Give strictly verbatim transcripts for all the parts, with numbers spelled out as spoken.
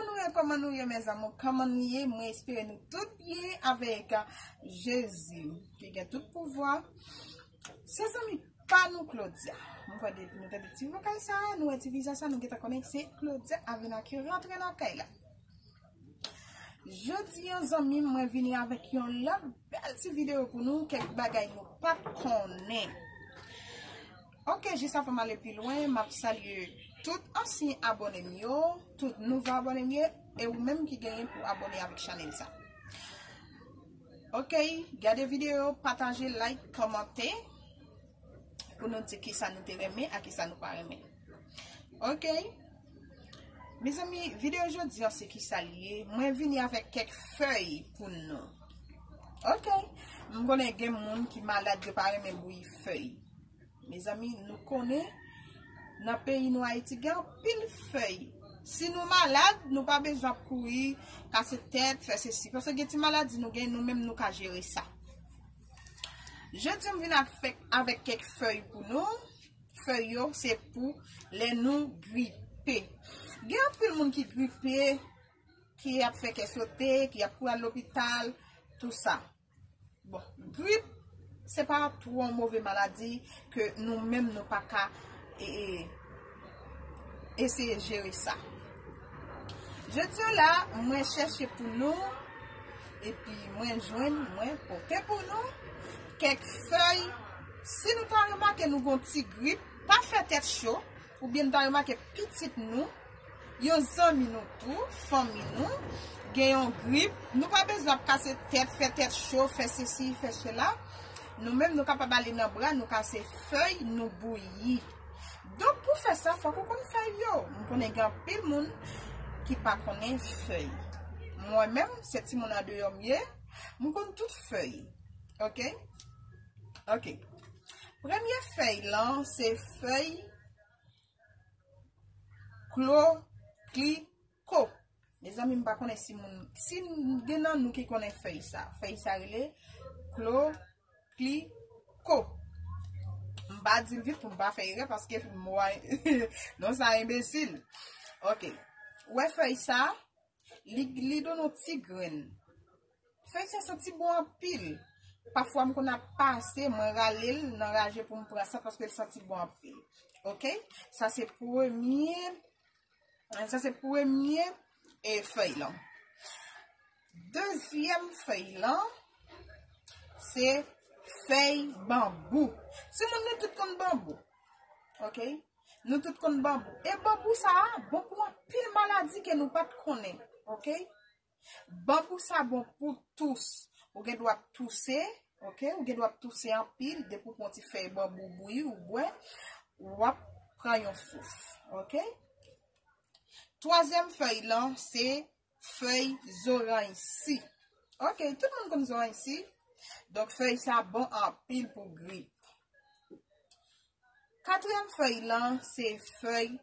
Kòman nou ye, kòman nou ye, mes amours? Kòman nou ye? Mwen espere nou tout byen avèk Jezi ki gen tout pouvwa. Se zanmi pa nou Claudia. Mwen kwè depi nou tande ti vokal sa, nou wè ti vizaj sa, nou gentan konnen se Claudia Avena ki rantre nan kay la. Jodi an, zanmi m, mwen vini avèk yon lòt bèl ti videyo pou nou, kèk bagay nou pa t konnen. Ok, jis avan m ale pi lwen, m ap salye tout ansyen abòne m yo, tout nouvo abòne m yo, e ou menm ki genyen pou abòne avèk chanèl sa. Ok, gade videyo, pataje, like, kòmante, pou nou di kisa nou te renmen ak kisa nou pa renmen. Ok, mezanmi, videyo jodi an se kisa l ye? Mwen vini avèk kèk fèy pou nou. Ok, m konnen gen moun ki malad, yo pa renmen bouyi fèy. Mezanmi, nou konnen nan peyi nou Ayiti gen anpil fèy. Si nou malad, nou pa bezwen ap kouri kase tèt, fè sesi. Paske gen ti maladi nou gen, nou menm nou ka jere sa. Jodi m vin avèk, avèk kèk fèy pou nou. Fèy yo se pou lè nou gripe. Gen anpil moun ki gripe, ki ap fè kè sote, ki ap kouri al lopital, tou sa. Bon, grip, se pa twò move maladi ke nou menm nou pa ka e, e, eseye jere sa. Jodi an la, mwen chèche pou nou, epi mwen jwenn, mwen pote pou nou kèk fèy. Si nou ta remake nou gon ti grip, pa fè tèt cho, oubyen nou ta remake pitit nou, yon zanmi nou tou, fanmi nou, gen yon grip, nou pa bezwen ap kase tèt, fè tèt cho, fè sesi, fè sela. Nou menm, nou kapab ale nan bra, nou kase fèy, nou bouyi. Donk, pou fè sa, fòk ou konn fèy yo. M konnen gen anpil moun ki pa konnen fèy. Mwen menm, se timoun andeyò m ye, m konn tout fèy. Ok? Ok. Premye fèy lan, se fèy klokliko. Mezanmi, m pa konnen si moun, si gen nan nou ki konnen fèy sa. Fèy sa rele klokliko. M pa di l vit pou m pa fè erè paske mo a, non sa enbesil. Ok. Ou wè fèy sa, li, li donn yon ti grenn. Fèy sa santi bon anpil. Pafwa m konn ap pase, mwen rale l nan raje pou m pran sa paske l santi bon anpil. Ok? Sa se premye, sa se premye e fèy lan. Dezyèm fèy lan, se fèy banbou. Timoun, nou tout konn banbou. Ok? Nou tout konn banbou. E banbou sa a bon pou anpil maladi ke nou pa t konnen. Ok? Banbou sa bon pou tous. Ou gen dwa ap touse, ok? Ou gen dwa ap touse anpil, depi w pran ti fèy banbou bouyi, ou bwè, w ap pran yon souf, ok? Twazyèm fèy lan, se fèy zoranjsi. Ok, tout moun konn zoranjsi. Donk, fèy sa bon anpil pou grip. Katriyèm fèy lan, se fèy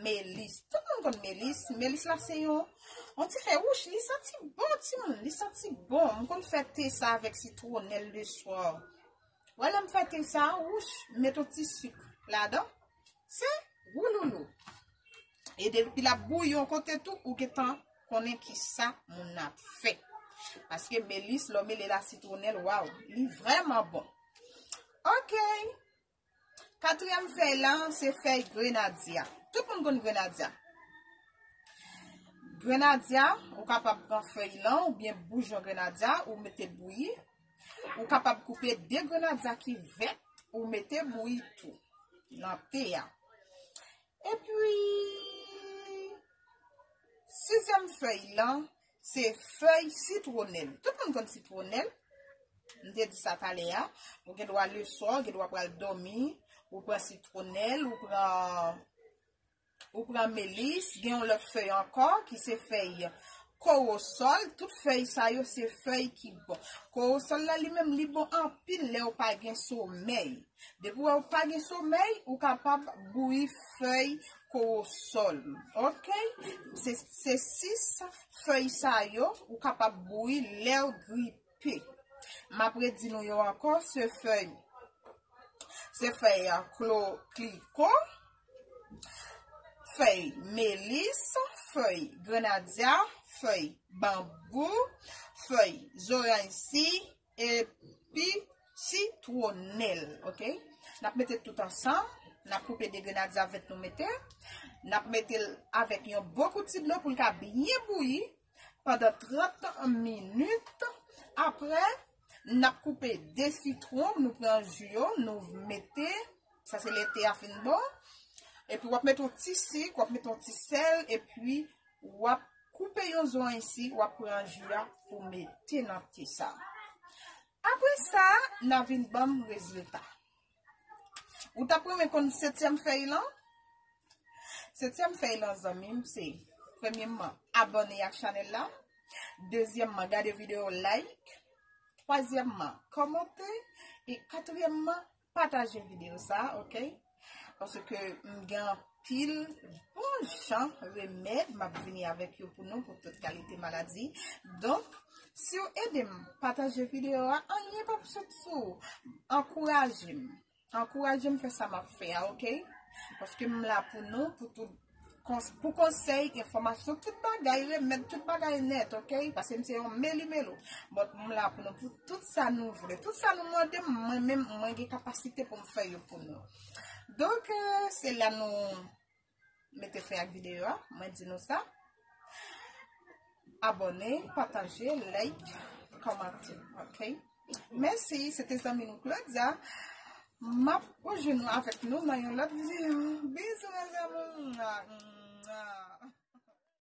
melis. Tout moun konn melis. Melis la se yon, yon ti fèy wouch. Li santi bon, timoun. Li santi bon. M konn fè te sa avèk sitwonèl le swa. Wè lè m fè te sa, wouch, m met yon ti sik ladan. Se wouloulou. E depi l ap bouyi yon kote tou, ou gentan konnen kisa moun nan ap fè. Paske melis, lè w mele l a sitwonèl, waw, li vrèman bon. Ok. Katriyèm fèy lan, se fèy grenadya. Tout moun konn grenadya. Grenadya, ou kapab pran fèy lan oubyen boujon grenadya, ou mete bouyi. Ou kapab koupe de grenadya ki vèt, ou mete bouyi tou nan te a. Epi, sizyèm fèy lan, se fèy sitwonèl. Tout moun konn sitwonèl. M te di sa talè a. Ou gen dwa le swa, ou gen dwa pral dòmi, ou pran sitwonèl, ou pran, ou pran melis, gen yon lòt fèy ankò ki se fèy kowosòl. Tout fèy sa yo se fèy ki bon. Kowosòl la li menm li bon anpil lè ou pa gen somèy. Depi w wè ou pa gen somèy, ou kapab bouyi fèy kowosòl. Ok? Se, se sis fèy sa yo, ou kapab bouyi lè w gripe. M ap redi nou yo ankò, se fèy, se fèy a klokliko, fèy melis, fèy grenadya, fèy banbou, fèy zoranj si, epi sitwonèl, oke? N ap mete tout ansanm, n ap koupe de grenadya vèt nou mete, n ap mete l avèk yon bon kouti dlo pou l ka byen bouyi pandan trant minit. Apre, n ap koupe de sitwon, nou pran ji yo, nou mete, sa se lè te a fin bon. Epi w ap mete yon ti sik, w ap mete yon ti sèl, epi w ap koupe yon zoranj si, w ap pran ji a pou mete nan te sa. Apre sa, n a vin ban m rezilta. Ou t ap renmen konn setyèm fèy lan? Setyèm fèy lan, zanmi m, se, premyèman, abòne ak chanèl la. Dezyèmman, gade videyo, like. Twazyèmman, kòmante. E katriyèmman, pataje videyo sa, oke? Paske m gen anpil bon jan remèd m ap vini avèk yo pou nou, pou tout kalite maladi. Donk, si w ede m pataje videyo a, anyen p ap sot sou ou. Ankouraje m. Ankouraje m fè sa m ap fè a, oke? Paske m la pou nou, pou tout kons- pou konsèy, enfòmasyon, tout bagay, remèd, tout bagay nèt, oke? Paske m se yon meli melo. But m la pou nou, pou tout sa nou vle, tout sa nou mande m, mwen menm, mwen gen kapasite pou m fè yo pou nou. Donk, eh, se la nou mete fen ak videyo a, mwen di nou sa. Abòne, pataje, like, kòmante, oke? Mèsi, se te zanmi nou Claudia. M ap rejwenn nou avèk nou nan yon lòt videyo. Bizou, mes amours.